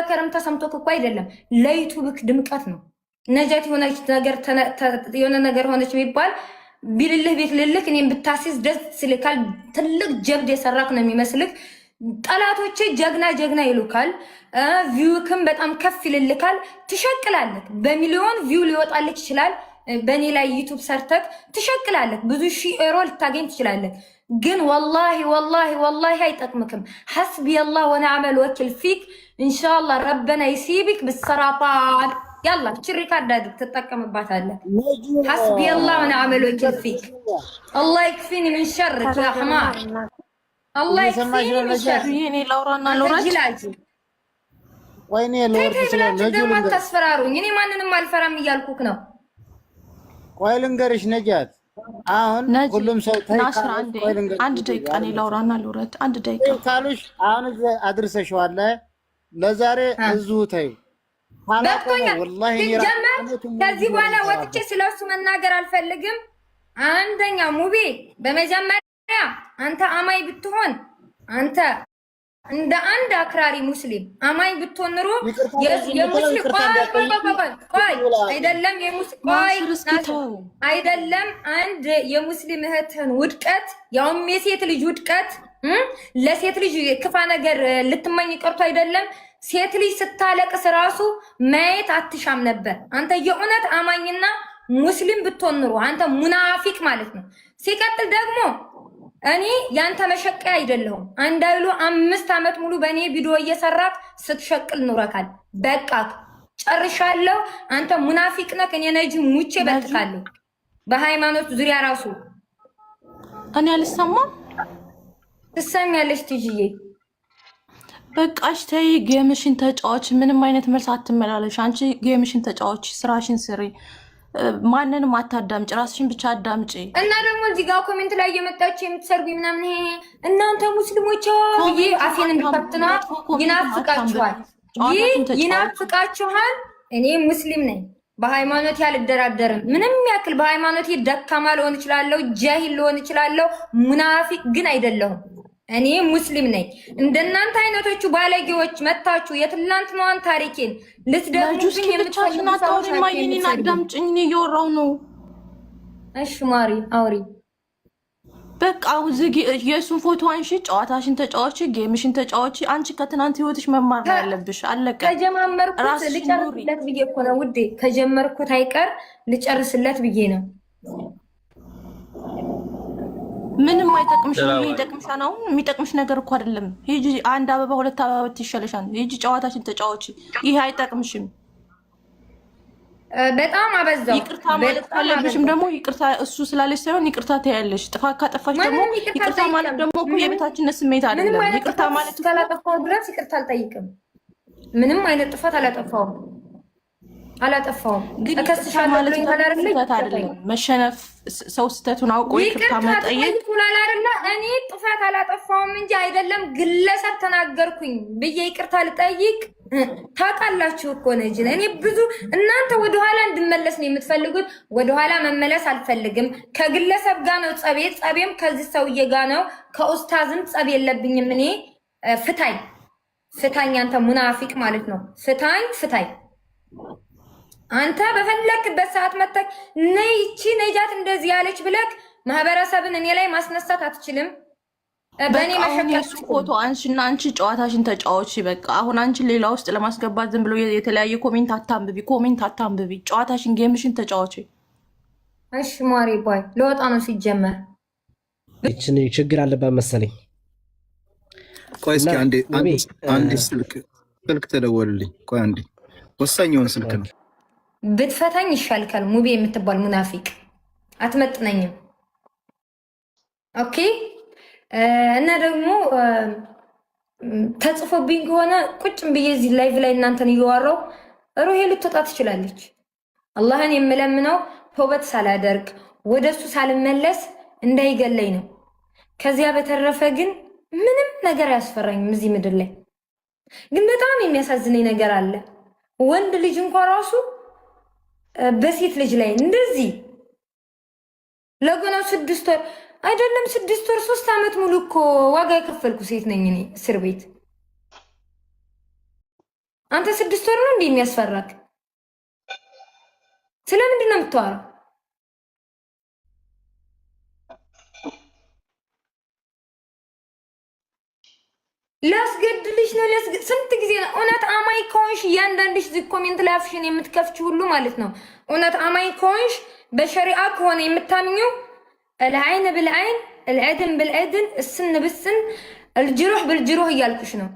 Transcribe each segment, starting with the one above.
አቡበከርም ተሰምቶክ እኮ አይደለም፣ ለዩቱብክ ድምቀት ነው። ነጃት የሆነች ነገር የሆነ ነገር ሆነች የሚባል ቢልልህ ቤት ልልክ እኔም ብታሲዝ ደስ ይልካል። ትልቅ ጀብድ የሰራክ ነው የሚመስልክ። ጠላቶቼ ጀግና ጀግና ይሉካል። View ክም በጣም ከፍ ይልልካል። ትሸቅላለህ። በሚሊዮን view ሊወጣልክ ይችላል። በእኔ ላይ ዩቱብ ሰርተክ ትሸቅላለህ። ብዙ ሺህ ኤሮ ልታገኝ ትችላለህ። ግን ወላሂ ወላሂ ወላሂ አይጠቅምክም። حسبي الله ونعم الوكيل فيك إن شاء الله ربنا يصيبك بالسرطان يلا ችሪካ አዳድግ ትጠቀምባታለህ። حسبي الله ونعم الوكيل فيك الله يكفيني من شرك يا حمار الله يكفيني من شرك። እኔ ላውራና ልውረድ። ወይኔ ልወርድ ብላችሁ ደግሞ አታስፈራሩኝ። እኔ ማንንም አልፈራም እያልኩክ ነው። ቆይ ልንገርሽ ነጃት፣ አሁን ሁሉም ሰው ናስር አንድ ደቂቃ እኔ ላውራና ልውረድ። አንድ ደቂቃ ካሉሽ አሁን አድርሰሽዋል። ለዛሬ እዚሁ ተይው። በቅቶኛል። ሲጀመር ከዚህ በኋላ ወጥቼ ስለሱ መናገር አልፈልግም። አንደኛ ሙቤ፣ በመጀመሪያ አንተ አማኝ ብትሆን፣ አንተ እንደ አንድ አክራሪ ሙስሊም አማኝ ብትሆን ኑሮ የሙስሊም ቆይ ቆይ ቆይ አይደለም ቆይ አይደለም አንድ የሙስሊም እህትህን ውድቀት፣ ያውም የሴት ልጅ ውድቀት፣ ለሴት ልጅ ክፋ ነገር ልትመኝ ቀርቶ አይደለም ሴት ልጅ ስታለቅስ ራሱ ማየት አትሻም ነበር። አንተ የእውነት አማኝና ሙስሊም ብትሆን ኑሮ አንተ ሙናፊቅ ማለት ነው። ሲቀጥል ደግሞ እኔ ያንተ መሸቀያ አይደለሁም። አንዳይሉ 5 ዓመት ሙሉ በእኔ ቪዲዮ እየሰራክ ስትሸቅል ኑረካል። በቃ ጨርሻለሁ። አንተ ሙናፊቅ ነክ። እኔ ነጂ ሙቼ በልጥካለሁ። በሃይማኖት ዙሪያ ራሱ እኔ አልሰማም። ትሰሚያለሽ ትጅዬ? በቃሽ ተይ፣ game ሽን ተጫዎች። ምንም አይነት መልስ አትመላለሽ። አንቺ game ሽን ተጫዎች፣ ስራሽን ስሪ። ማንንም አታዳምጪ፣ ራስሽን ብቻ አዳምጪ። እና ደግሞ እዚህ ጋር comment ላይ እየመጣች የምትሰርጉኝ ምናምን ይሄ እናንተ ሙስሊሞች ብዬ አፌን እንድከፍትና ይናፍቃችኋል፣ ይህ ይናፍቃችኋል። እኔ ሙስሊም ነኝ፣ በሃይማኖቴ አልደራደርም። ምንም ያክል በሃይማኖቴ ደካማ ልሆን እችላለሁ፣ ጃሂል ልሆን እችላለሁ፣ ሙናፊቅ ግን አይደለሁም። እኔ ሙስሊም ነኝ። እንደናንተ አይነቶቹ ባለጌዎች መታችሁ የትላንትናዋን ታሪኬን ልትደግሙብኝ የምትፈልጉ ሰዎች አዳምጪኝ፣ እኔ እያወራሁ ነው። እሺ ማሪ አውሪ። በቃ ዝጊ። የእሱን ፎቶ አንሺ፣ ጨዋታሽን ተጫዋች፣ game ሽን ተጫዋች። አንቺ ከትናንት ህይወትሽ መማር ነው ያለብሽ። አለቀ። ከጀማመርኩት ልጨርስለት ብዬ እኮ ነው ውዴ። ከጀመርኩት አይቀር ልጨርስለት ብዬ ነው። ምንም አይጠቅምሽም። ይሄ ይጠቅምሻል። አሁን የሚጠቅምሽ ነገር እኮ አይደለም። ሂጂ አንድ አበባ ሁለት አበባ ይሻለሻል። ሂጂ ጨዋታሽን ተጫወቺ። ይሄ አይጠቅምሽም። በጣም አበዛው። ይቅርታ ማለት ካለብሽም ደግሞ ይቅርታ እሱ ስላለሽ ሳይሆን ይቅርታ ትያለሽ። ጥፋት ካጠፋሽ ደግሞ ይቅርታ ማለት ደግሞ እኮ የበታችነት ስሜት አይደለም። ይቅርታ ማለት እስካላጠፋሁ ድረስ ይቅርታ አልጠይቅም። ምንም አይነት ጥፋት አላጠፋሁም አላጠፋሁም። ግን ማለት አይደለም መሸነፍ። ሰው ስህተቱን አውቆ ይቅርታ መጠየቅ አይደለ? እኔ ጥፋት አላጠፋሁም እንጂ አይደለም ግለሰብ ተናገርኩኝ ብዬ ይቅርታ ልጠይቅ ታውቃላችሁ እኮ ነጅ። እኔ ብዙ እናንተ ወደኋላ እንድመለስ ነው የምትፈልጉት። ወደኋላ መመለስ አልፈልግም። ከግለሰብ ጋር ነው ጸቤ፣ ጸቤም ከዚህ ሰውዬ ጋር ነው። ከኡስታዝም ጸብ የለብኝም። እኔ ፍታኝ፣ ፍታኝ፣ አንተ ሙናፊቅ ማለት ነው። ፍታኝ፣ ፍታኝ። አንተ በፈለክበት ሰዓት መተክ ነይ ይቺ ነጃት እንደዚህ ያለች ብለክ ማህበረሰብን እኔ ላይ ማስነሳት አትችልም። በእኔ መሸቀል ፎቶ አንሺና አንቺ ጨዋታሽን ተጫወቺ። በቃ አሁን አንቺ ሌላ ውስጥ ለማስገባት ዝም ብሎ የተለያየ comment አታንብቢ፣ comment አታንብቢ። ጨዋታሽን game ሽን ተጫወቺ። እሺ ማሪ bye ለወጣ ነው ሲጀመር። ይችን ችግር አለባት መሰለኝ። ቆይ እስኪ አንዴ አንዴ ስልክ ተደወልልኝ። ቆይ አንዴ፣ ወሳኝ የሆነ ስልክ ነው። ብትፈታኝ ይሻልካል። ሙቤ የምትባል ሙናፊቅ አትመጥነኝም። Okay እና ደግሞ ተጽፎብኝ ከሆነ ቁጭም ብዬ እዚህ live ላይ እናንተን እየዋራው ሩሄ ልትወጣ ትችላለች። አላህን የምለምነው ተውበት ሳላደርግ ወደ እሱ ሳልመለስ እንዳይገለኝ ነው። ከዚያ በተረፈ ግን ምንም ነገር አያስፈራኝም እዚህ ምድር ላይ። ግን በጣም የሚያሳዝነኝ ነገር አለ። ወንድ ልጅ እንኳ ራሱ በሴት ልጅ ላይ እንደዚህ ለገና 6 ወር አይደለም 6 ወር 3 ዓመት ሙሉ እኮ ዋጋ የከፈልኩ ሴት ነኝ እኔ እስር ቤት። አንተ 6 ወር ነው እንዲህ የሚያስፈራክ? ስለምንድን ነው የምታወራው? ሊያስገድልሽ ነው። ስንት ጊዜ ነው? እውነት አማኝ ከሆንሽ እያንዳንድሽ እዚህ comment ላይ አፍሽን የምትከፍች ሁሉ ማለት ነው። እውነት አማኝ ከሆንሽ በሸሪዓ ከሆነ የምታምኚው العين بالعين العدن بالعدن السن بالسن الجروح بالجروح እያልኩሽ ነው።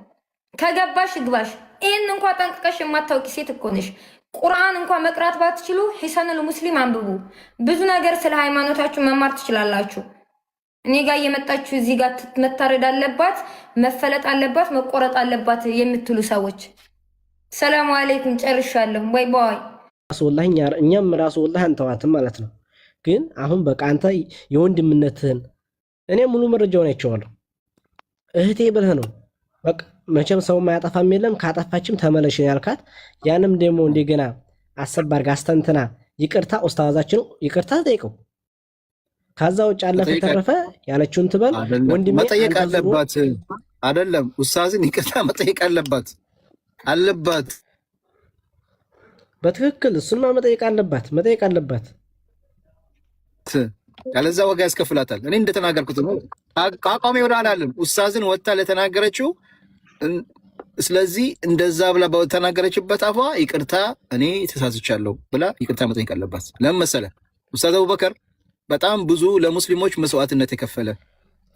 ከገባሽ ግባሽ። ይህን እንኳ ጠንቅቀሽ የማታውቂ ሴት እኮ ነሽ። ቁርአን እንኳ መቅራት ባትችሉ ሒሰኑል ሙስሊም አንብቡ። ብዙ ነገር ስለ ሃይማኖታችሁ መማር ትችላላችሁ። እኔ ጋር እየመጣችሁ እዚህ ጋር መታረድ አለባት፣ መፈለጥ አለባት፣ መቆረጥ አለባት የምትሉ ሰዎች ሰላሙ አለይኩም። ጨርሻለሁ። bye bye። ወላሂ እኛም ራሱ ወላሂ አንተዋትም ማለት ነው። ግን አሁን በቃ አንተ የወንድምነትህን እኔ ሙሉ መረጃውን አይቼዋለሁ። እህቴ ብለህ ነው በቃ መቼም ሰው ማያጠፋም የለም። ካጠፋችም ተመለሽ ያልካት ያንም ደግሞ እንደገና አሰብ አድርጋ አስተንትና ይቅርታ ኡስታዛችን ይቅርታ ጠይቀው። ከዛ ውጭ አለፈ ተረፈ ያለችውን ትበል። ወንድሜ መጠየቅ አለባት አይደለም? ኡስታዝን ይቅርታ መጠየቅ አለባት አለባት። በትክክል እሱንማ መጠየቅ አለባት መጠየቅ አለባት። ያለዛ ዋጋ ያስከፍላታል። እኔ እንደተናገርኩት ነው። አቋሜ ወደ አላለም። ኡስታዝን ወጥታ ለተናገረችው ስለዚህ እንደዛ ብላ በተናገረችበት አፏ ይቅርታ እኔ ተሳስቻለሁ ብላ ይቅርታ መጠየቅ አለባት። ለምን መሰለህ? ኡስታዝ አቡበከር በጣም ብዙ ለሙስሊሞች መስዋዕትነት የከፈለ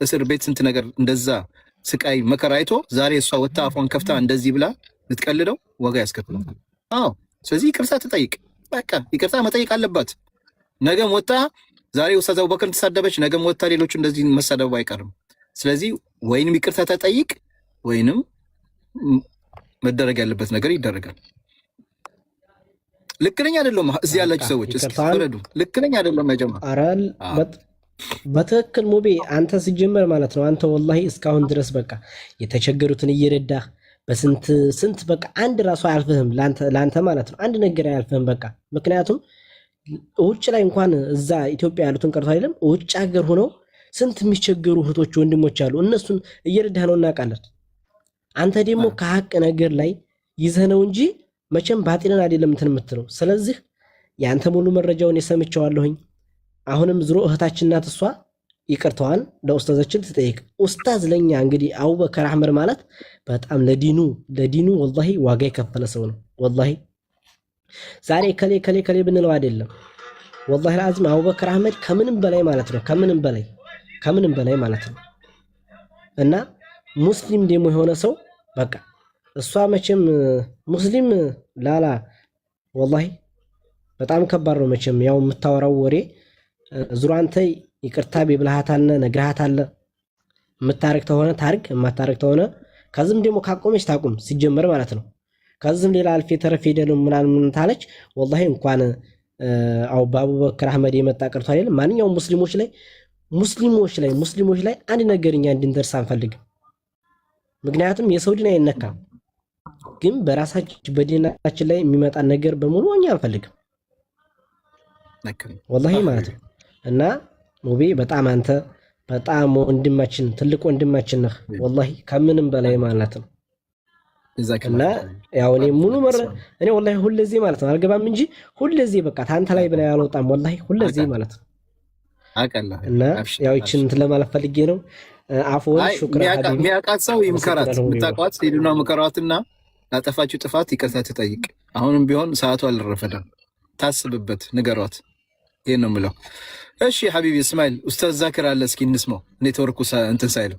እስር ቤት ስንት ነገር እንደዛ ስቃይ መከራ አይቶ ዛሬ እሷ ወጥታ አፏን ከፍታ እንደዚህ ብላ ልትቀልደው ዋጋ ያስከፍላታል። አዎ፣ ስለዚህ ይቅርታ ትጠይቅ። በቃ ይቅርታ መጠየቅ አለባት። ነገም ወጥታ ዛሬ ኡስታዝ አቡበከርን ተሳደበች፣ ነገም ወጥታ ሌሎቹ እንደዚህ መሳደቡ አይቀርም። ስለዚህ ወይንም ይቅርታ ተጠይቅ ወይንም መደረግ ያለበት ነገር ይደረጋል። ልክ ነኝ አይደለም? እዚህ ያላችሁ ሰዎች እስኪ ፍረዱ። ልክ ነኝ አይደለም? ያጀማ ኧረ በትክክል ሙቤ፣ አንተ ሲጀመር ማለት ነው አንተ ወላሂ እስካሁን ድረስ በቃ የተቸገሩትን እየረዳህ በስንት ስንት በቃ አንድ ራሱ አያልፍህም ለአንተ ማለት ነው አንድ ነገር አያልፍህም በቃ ምክንያቱም ውጭ ላይ እንኳን እዛ ኢትዮጵያ ያሉትን ቀርቶ አይደለም ውጭ ሀገር ሆነው ስንት የሚቸገሩ እህቶች ወንድሞች አሉ። እነሱን እየረዳህ ነው እናውቃለን። አንተ ደግሞ ከሀቅ ነገር ላይ ይዘህ ነው እንጂ መቼም ባጢልን አይደለም እንትን የምትለው። ስለዚህ የአንተ ሙሉ መረጃውን የሰምቼዋለሁኝ። አሁንም ዝሮ እህታችን ናት እሷ ይቅርታዋን ለኡስታዛችን ትጠይቅ። ኡስታዝ ለኛ እንግዲህ አቡበከር አህመድ ማለት በጣም ለዲኑ ለዲኑ ወላሂ ዋጋ የከፈለ ሰው ነው። ወላሂ ዛሬ ከሌ ከሌ ከሌ ብንለው አይደለም። ወላሂ ለአዝም አቡበከር አህመድ ከምንም በላይ ማለት ነው። ከምንም በላይ ከምንም በላይ ማለት ነው። እና ሙስሊም ደግሞ የሆነ ሰው በቃ እሷ መቼም ሙስሊም ላላ ወላሂ በጣም ከባድ ነው። መቼም ያው የምታወራው ወሬ ዙሮ አንተ ይቅርታ ቢብልሃታለ ነግርሃታለ። የምታረግ ተሆነ ታርግ፣ የማታረግ ተሆነ ከዚህም ደግሞ ካቆመች ታቁም ሲጀመር ማለት ነው። ከዚህም ሌላ አልፌ ተረፌ ደሉ ምናምን ታለች። ወላሂ እንኳን አው በአቡበክር አህመድ የመጣ ቀርቶ አይደለም ማንኛውም ሙስሊሞች ላይ ሙስሊሞች ላይ ሙስሊሞች ላይ አንድ ነገር እኛ እንድንደርስ አንፈልግም። ምክንያቱም የሰው ዲን አይነካም፣ ግን በራሳችን በዲናችን ላይ የሚመጣ ነገር በሙሉ እኛ አንፈልግም ወላሂ ማለት ነው። እና ሙቤ በጣም አንተ በጣም ወንድማችን ትልቅ ወንድማችን ነህ ወላሂ ከምንም በላይ ማለት ነው። እና ያው እኔ ሙሉ እኔ ወላሂ ሁለዜ ማለት ነው አልገባም እንጂ ሁለዜ በቃ ታንተ ላይ ብላ አልወጣም ወላሂ ሁለዜ ማለት ነው። እና ያው ይችን እንትን ለማለት ፈልጌ ነው። አፎን ሹክራ ሀቢቢ የሚያውቃት ሰው ይምከራት፣ የምታውቋት ሂዱና ምከሯትና ላጠፋችው ጥፋት ይቅርታ ትጠይቅ። አሁንም ቢሆን ሰዓቱ አልረፈደም። ታስብበት፣ ንገሯት። ይሄን ነው የምለው። እሺ ሐቢቢ እስማኤል፣ ኡስታዝ ዛክር አለ፣ እስኪ እንስማው። ኔትወርኩ እንትን ሳይለው